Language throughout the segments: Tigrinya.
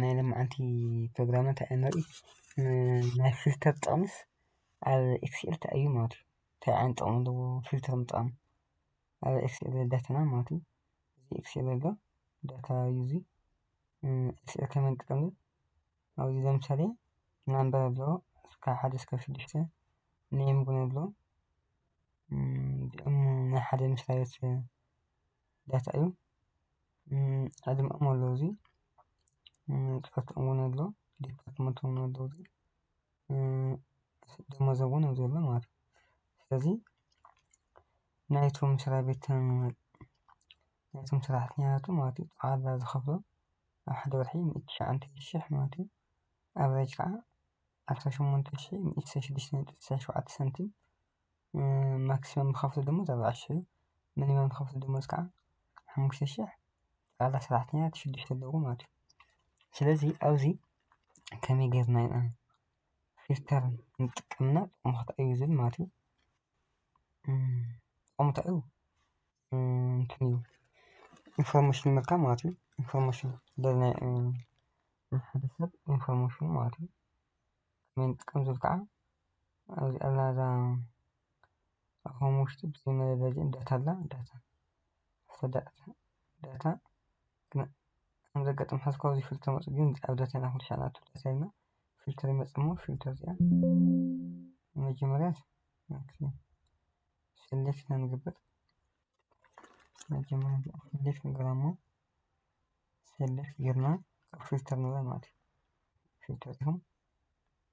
ናይ ሎማዓንቲ ፕሮግራምና እንታይ ኢና ንርኢ? ናይ ፊልተር ጥቕምስ ኣብ ኤክስኤል እንታይ እዩ ማለት እዩ? እንታይ ዓይነት ጥቕሚ ኣለዎ ፊልተር ምጥቓም? ኣብ ኤክስኤል ዳታና ማለት እዩ። እዚ ኤክስኤል ዘሎ ዳታ እዩ። እዚ ኤክስኤል ከመይ ንጥቀም? ኣብዚ ለምሳሌ ናምበር ኣሎ፣ ካብ ሓደ እስካብ ሽዱሽተ። ኔም እውን ኣሎ። እዚኦም ናይ ሓደ መስሪያ ቤት ዳታ እዩ። ዕድመኦም ኣሎ፣ እዚ ፆታኦም እውን ኣሎ፣ ዲፓርትመንት እውን ኣሎ፣ እዚ ደሞዞም እውን ኣብዚ ኣሎ ማለት እዩ። ስለዚ ናይቶም መስሪያ ቤት ናይቶም ሰራሕተኛታቱ ማለት እዩ ጠቕላላ ዝኸፍሎ ኣብ ሓደ ወርሒ ሚእቲ ትሽዓተ ሽሕ ማለት እዩ። ኣቨሬጅ ከዓ ዓሰርተ ሸሞንተ ሽሕ ሚእቲ ሽዱሽተ ነጥቢ ትስዓን ሸውዓተን ሳንቲም። ማክሲመም ዝኸፍሎ ደሞዝ ኣርባዕተ ሽሕ እዩ። ሚኒመም ዝኸፍሎ ደሞዝ ከዓ ሓሙሽተ ሽሕ። ጠቕላላ ሰራሕተኛታት ሽዱሽተ ኣለዎ ማለት እዩ። ስለዚ ኣብዚ ከመይ ጌርና ኢና ፊልተር ንጥቀምና ጥቕሙ እንታይ እዩ ዝብል ማለት እዩ። ጥቕሙ እንታይ እዩ? እንትን እዩ ኢንፎርሜሽን ምርካብ ማለት እዩ። ኢንፎርሜሽን ናይ ሓደ ሰብ ኢንፎርሜሽን ማለት እዩ። ከመይ ንጥቀም ዝብል ከዓ ኣብዚ ኣላ እዛ ኣብ ሆም ውሽጢ ብዘይ መደለጂ ዳታ ኣላ። ዳታ ዳታ ከም ዘጋጥም ሓዝካ ኣብዚ ፊልተር መፁ ግን ኣብ ዳታ ኢና ክንሻናቱ ዳታ ኢልና ፊልተር ይመፅእ እሞ ፊልተር እዚኣ መጀመርያ ሴሌክት ኢና ንገብር። መጀመርያ ሴሌክት ንገብራ እሞ ሴሌክት ጌርና ካብ ፊልተር ንብላ ማለት እዩ። ፊልተር ኢኹም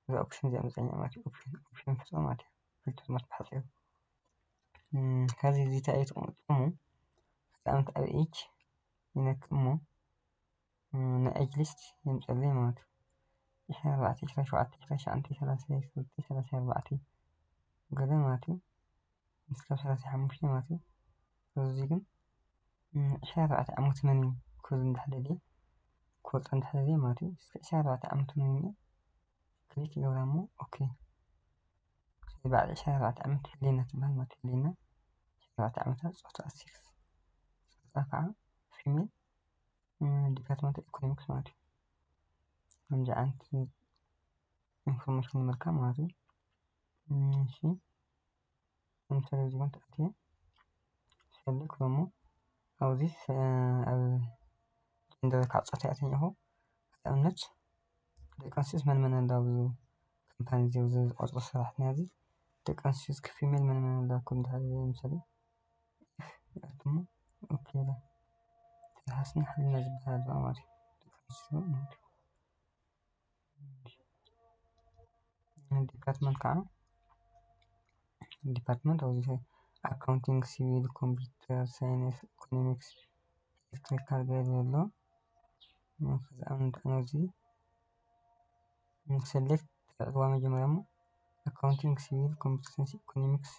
እዛ ኦፕሽን እዚኣ መፀኛ ማለት እዩ። ኦፕሽን ኦፕሽን ፍፁም ማለት እዩ። ፊልተር ማለት ብሓፂሩ ከዚ እዚ እንታይ እዩ ጥቕሙ? ጥቕሙ ንኣብነት ኣብ ኤጅ ይነክእ እሞ ናይ ኤጅ ሊስት የምፀለይ ማለት እዩ። ዕስራን ኣርባዕተን፣ ዕስራን ሸውዓተን፣ ዕስራን ትሽዓተን፣ ሰላሳን ክልተን፣ ሰላሳን ኣርባዕተን ገለ ማለት እዩ። እስካብ ሰላሳ ሓሙሽተ ማለት እዩ። እዚ ግን ዕስራን ኣርባዕተን ዓመት መን እዩ ክብል እንድሕር ደልየ ክወልጣ እንድሕር ደልየ ማለት እዩ። እስከ ዕስራን ኣርባዕተን ዓመት መን እዩ ክሊክ ይገብራ እሞ ኦኬ። ስለዚ በዓል ዕስራን ኣርባዕተን ዓመት ህሌና ትበሃል ማለት ህሌና ዕስራን ኣርባዕተን ዓመታ ፆታ ሴክስ ፆታ ከዓ ፊሜል ዲፓርትመንት ኢኮኖሚክስ ማለት እዩ። ከምዚ ዓይነት ኢንፎርሜሽን ንምርካብ ማለት እዩ። እሺ ለምሳሌ እዚ ጋር ተኣትየ ፈልግ ሎሞ ኣብዚ ኣብ ጀንደር ካብ ፆታ እያ ተኛኹ። ንኣብነት ደቂ ኣንስትዮስ መን መን ኣለዋ ኣብዚ ካምፓኒ እዚ ኣብዚ ዝቆፅሮ ሰራሕተኛ እዚ ደቂ ኣንስትዮስ ክፊ ሜል መን መን ኣለዋ እኮ እንድሕር ለምሳሌ ይኣትሞ ኦኬ ኢለ ተሓስኒ ሓሊና ዝበሃል ኣለዋ ማለት እዩ። ደቂ ኣንስትዮ ማለት እዩ። ዲፓርትመንት ከዓ ዲፓርትመንት ኣብዚ ኣካውንቲንግ፣ ሲቪል፣ ኮምፒውተር ሳይንስ፣ ኢኮኖሚክስ፣ ኤሌክትሪካል ገለ ዘሎ ከዚ ኣብነት ኣብዚ ንሰሌክት ተዕዋ መጀመርያ እሞ ኣካውንቲንግ፣ ሲቪል፣ ኮምፒውተር ሳይንስ፣ ኢኮኖሚክስ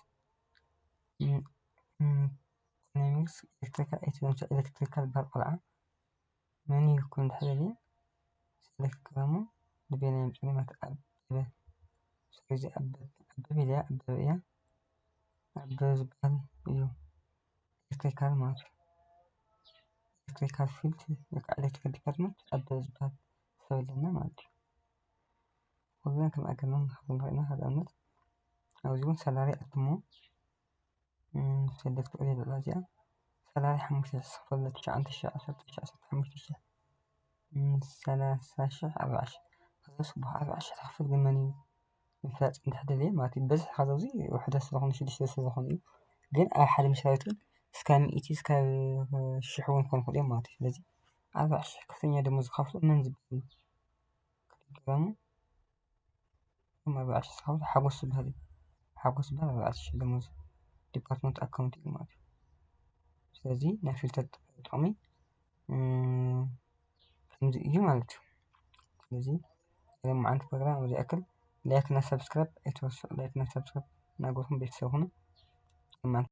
ኢኮኖሚክስ ኤሌክትሪካል ኤሌክትሪካል በሃል ቆልዓ መን እዩ ክብል እንድሕር ደልየ ሰሌክት ክብላ እሞ ንበየናይ የምፅእኒ ማለት ኣበበ ስለዚ ኣበበ ኢለያ ኣበበ እያ ኣበበ ዝበሃል እዩ ኤሌክትሪካል ማለት እዩ ኤሌክትሪካል ፊልድ ወይ ከዓ ኤሌክትሪካል ዲፓርትመንት ኣበበ ዝበሃል ሰብ ኣለና ማለት እዩ ኩልና ከም ኣገርና ንሓፍዞ ንኽእልና ሓደ ኣብነት ኣብዚ እውን ሰላሪ ኣትሞ ሰለስተ ወደ ልዕላ እዚኣ ሰላሳ ሓሙሽተ ሽሕ ዝኸፈለ ትሽዓተ ሽሕ ዓሰርተ ሽሕ ዓሰርተ ሓሙሽተ ሽሕ ሰላሳ ሽሕ ኣርባዓ ሽሕ ከዚ ስቡሕ ኣርባዓ ሽሕ ትኸፍል ግን መን እዩ ምፍላጥ እንድሕር ደልየ ማለት እዩ በዝሒ ከዚ ኣብዚ ውሕደት ስለኾኑ ሽዱሽተ ስለዝኾኑ እዩ ግን ኣብ ሓደ መስሪያ ቤት ግን እስካ ሚእቲ እስካ ሽሕ እውን ክኾኑ ይኽእሉ እዮም ማለት እዩ ስለዚ ኣርባዓ ሽሕ ከፍተኛ ደሞዝ ዝኸፍሉ መን ዝበሃል እዩ ክልል ገራሙ ከም ኣርባዓ ሽሕ ዝኸፍሉ ሓጎስ ዝበሃል እዩ ሓጎስ ዝበሃል ኣርባዕተ ሽሕ ደሞዝ ዲፓርትመንት ኣካውንት እዩ ማለት እዩ ስለዚ ናይ ፊልተር ጥቕሚ ከምዚ እዩ ማለት እዩ ስለዚ ሎማዓንቲ ፕሮግራም ኣብዚ ያክል ላይክ እና ሰብስክራይብ ኣይትረስዑ ላይክ እና ሰብስክራይብ እናገርኩም ቤተሰብ ሁኑ